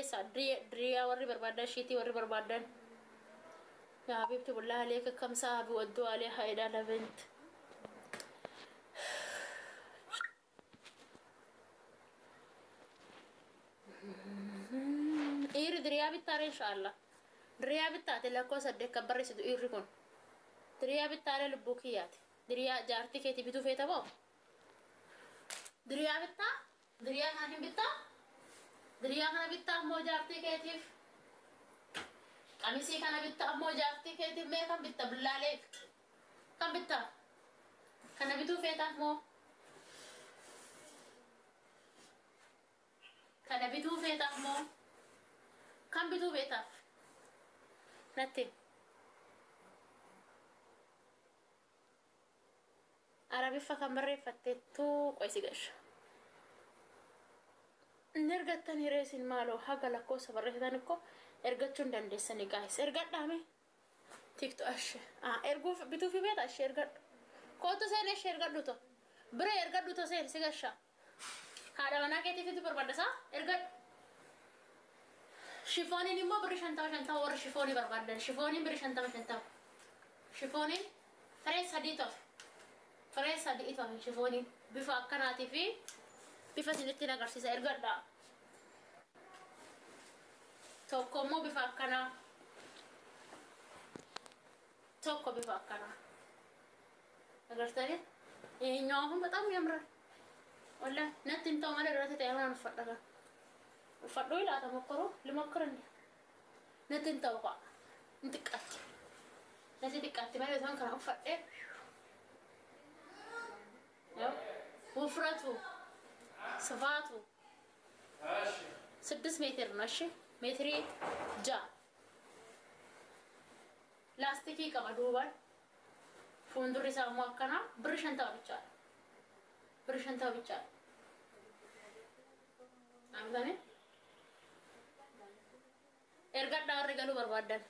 Diriyaa warri barbaadan, shiitii warri barbaadan. يا حبيبتي بالله عليك كم ساعة بيودوا عليها إلى لبنت. Dhiirri diriyaa bittaare inshaallah. Diriyaa bittaate lakkoo 8 kan barreessitu dhiirri kun. Diriyaa bittaare lubbuu kiyyaati. Diriyaa jaartii keetii bituu feeta moo? Diriyaa bittaa? Diriyaa kana hin bittaa? Diriyaa kana bittaa ammoo jaartii keetiif? Qamisii kana bittaa ammoo jaartii keetiif? Mee kan bitta billaalee? Kan bittaa? Kana bituu feeta moo? Kana bituu feeta moo? Kan bituu feetaaf? Natti. Arabiffa kan barreeffatteettu qo'isi gasha. Inni ergattan hireesin maaloo haga lakkoofsa barreessitan ikkoo ergachuu hin dandeessanii gaayis. Ergadhaame. Tikto ashe. Erguuf bituufi beeta ashee ergadhu. Kootu seen ishee ergadhu to. Bira ergadhu to seen si gasha. Haadha manaa keetiifitu barbaaddasaa ergadhu. Shifooniin immoo birri 50 50 warri shifoonii barbaadan. Shifooniin birri 50 50. Shifooniin firee 3 tofe. Firee 3 tofe shifooniin bifa akkanaatii fi bifa isinitti agarsiisa ergadhaa. Tokko immoo bifa akkanaa. Tokko bifa akkanaa. Agartanii? ይሄኛው አሁን በጣም ያምራል። ወላሂ natti hin ta'u malee irratti ta'e waan uffadha. Uffadhu ilaata mokkoro limokkor እንዴ natti hin ta'u qa'a. Hin xiqqaatti. Natti xiqqaatti malee osoo kana uffadhee ውፍረቱ ስፋቱ 6 ሜትር ነው። እሺ ሜትሪ ጃ ላስቲkii qaba duubaan fuuldurri isaa immoo akkanaa birri 50 bichaadha. Birri 50 bichaadha. Amtani ergadhaa warri galuu barbaadan.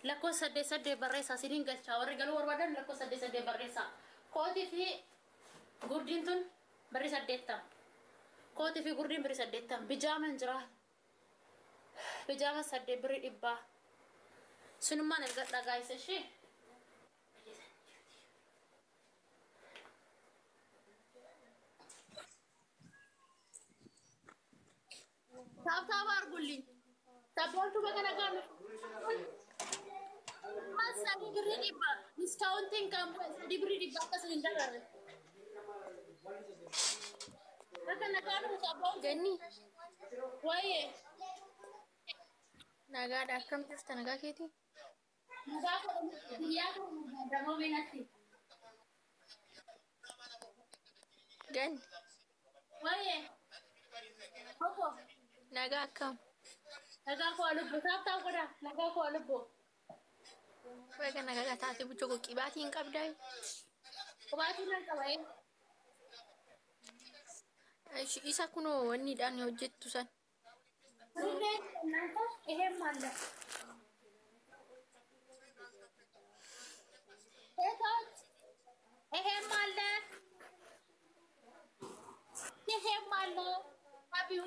Lakkoofsa 8 8 barreessaa isiniin galchaa warri galuu barbaadan lakkoofsa 8 8 barreessaa. Kootii fi gurdiin tun birri 80. Kootii fi gurdiin birri 80. Bijaaman jira. Bijaama 8 birri 100. Sunummaan ergadhaa gaayis ishee. Tap tap አድርጉልኝ። Sabboontu baga nagaan 3 birrii 100 discountiin kan bu'e 3 birrii 100 akkasin hin dabarre. Baga nagaan dhufu sabboontu. Ganni Wayyee nagaadha, akkam jirta, nagaa keetii? Nagaa godhamu biyyaa kana damoo meenatti. Ganni Wayyee Koko nagaa akkam? Nagaa koo lubbu tap tap godha nagaa koo lubbu. Baga nagaa taate buchoo koo, qibaatii hin qabdaa? Qubaatii nan qaba ee. Isa kunoo wanniidhaan hojjettu san. Kunillee እናንተ ይሄም አለ። ሴቶች ይሄም አለ፣ ይሄም አለ። አቢዩ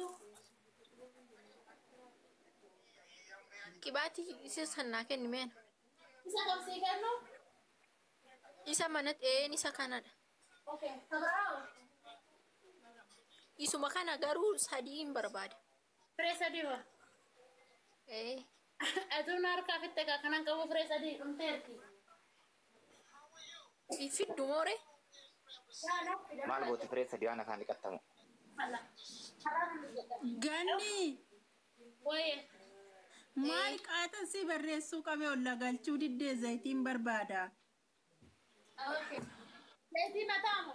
Qibaatii isa san naa kenni meena. Isa qabsii kennu. Isa manatti een isa kanadha. Okay kabiraawo Isuma kana garuu 3 hin barbaada. Firee 3 wa Ee aduun harkaa fitte kaa kanan qabu firee 3 dhumteerti. Fiddu moore. Maal gooti firee 3 waan afaan dhiqattamu? Ganni Waye maal qaatan si barreessuu qabee ol galchuu diddee zayitiin barbaada. Okay, zayitii mataamu.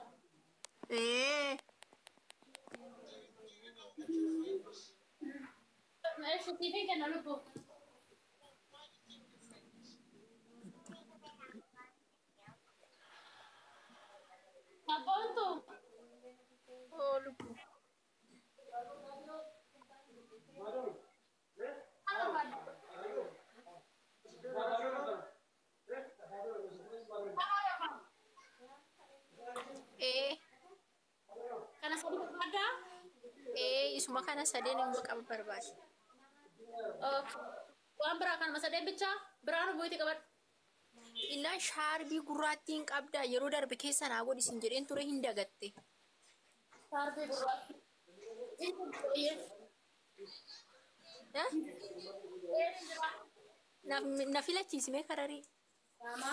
Ee እሺ siifin kenna lubbu. Sabboontu. Oo lubbu. Maal barbaadda? Ee Kana 3 barbaaddaa? Ee, isuma kana sadeen immoo qaba barbaada. Waan biraa kanuma sadeen bichaa biraan bu'iiti qabadhu. Innaan shaarbii gurraattiin qabdaa yeroo darbe keessa naa godhi sin jedheen ture hin dagatte. Shaarbii gurraattii. Eh? Na filachiisimee kararii. Lama.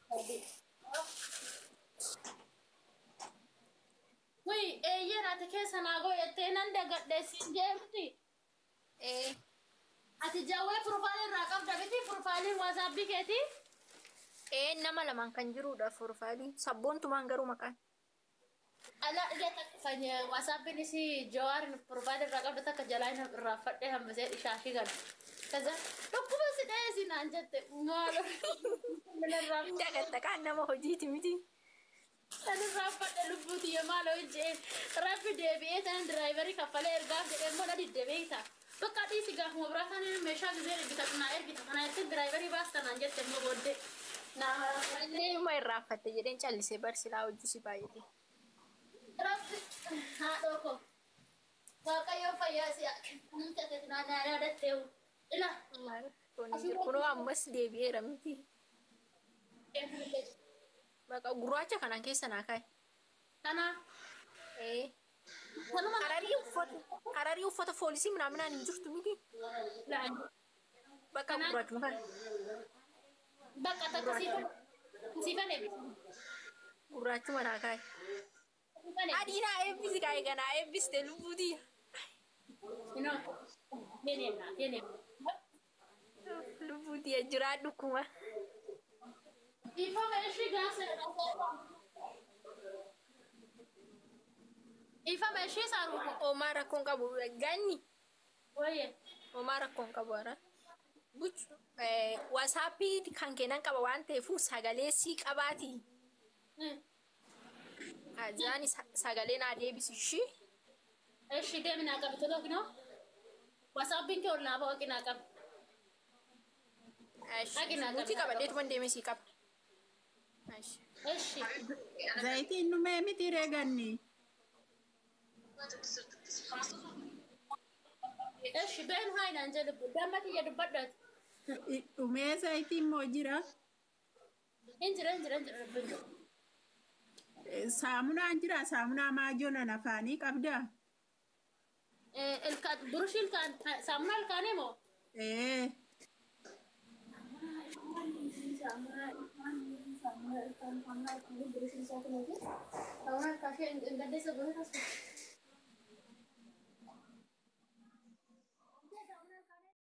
Sadi. Wai, eeyyeen ati keessa naa godhattee nan dagadhe siin jeemti. Ee. Ati jawwee profaayilii irraa qabda miti profaayiliin waasaapbii keetii. Ee nama lamaan kan jirudha profaayiliin. Sabboontumaan garuu maqaan. Ala ija takka kan waasaappiin isii jawaarin profaayilii irraa qabda takka jalaa hin irraa fadhee hambisee ishaashii gala. Kaza dhukkuba si dha'ee si naan jette maalo. Hin dagatta kaan nama hojiiti miti. Kan irraa fadhe lubbuuti yoo maaloo jee rabbi deebi'ee tan diraayivarii kaffalee ergaaf jedhee immoo na didde beekta. Bakka dhiisi gaafuma biraa kan meeshaa gisee bitatu naa ergita kana jettee diraayivarii baasta naan jette immoo booddee. Naa Illee ima irraanfatte jedheen callisee barsilaa hojii si baay'ate. Rabbi haadhoo koo Waaqayyoon fayyaa si namni ta'e naa naa yaadatteewu. Ila. Kunoo ammas deebi'eera miti. Baqa gurraacha kanaan keessa naa kaa'e. Kana. Ee. Kanuma. Hararii uffata foolisii minaaminaan hin jirtu miti. Bakka gurraachuma kana. Bakka takka siifan eebbisi. Gurraachuma naa kaa'e. Adii naa eebbisi kaa'e ganaa eebbiste lubbuuti. Lubbuuti jiraadhu kuma. Ifama ishii gaasa Ifama ishii saaruu ko. Omaa rakkoon qabu ganni. Wayye. Omaa rakkoon qabu ara. Buchu wasaappii kan kennan qaba waan ta'eef sagalee sii qabaati. Ajaan sagalee naa deebisi ishii. Ishii deemi naa qabi toloo kinoo. Wasaappiin kee ol naa ba'a qinaa qabi. Nuti qabadheetuma deemee sii qaba. Ishi. Zayitiin dhumee miti reeganni. Ishi been haayinaan jedhu damma kiyya dubbadhaati. Dhumee zayitiin moo jira? Hin jira hin jira hin jira lubbuun jiru. Saamunaan jira saamunaa maajoon afaanii qabdaa? Ilkaan burushii ilkaan saamunaa ilkaanii moo? Ee. Saamunaa ilkaan ishee hin gaddeessa gosa.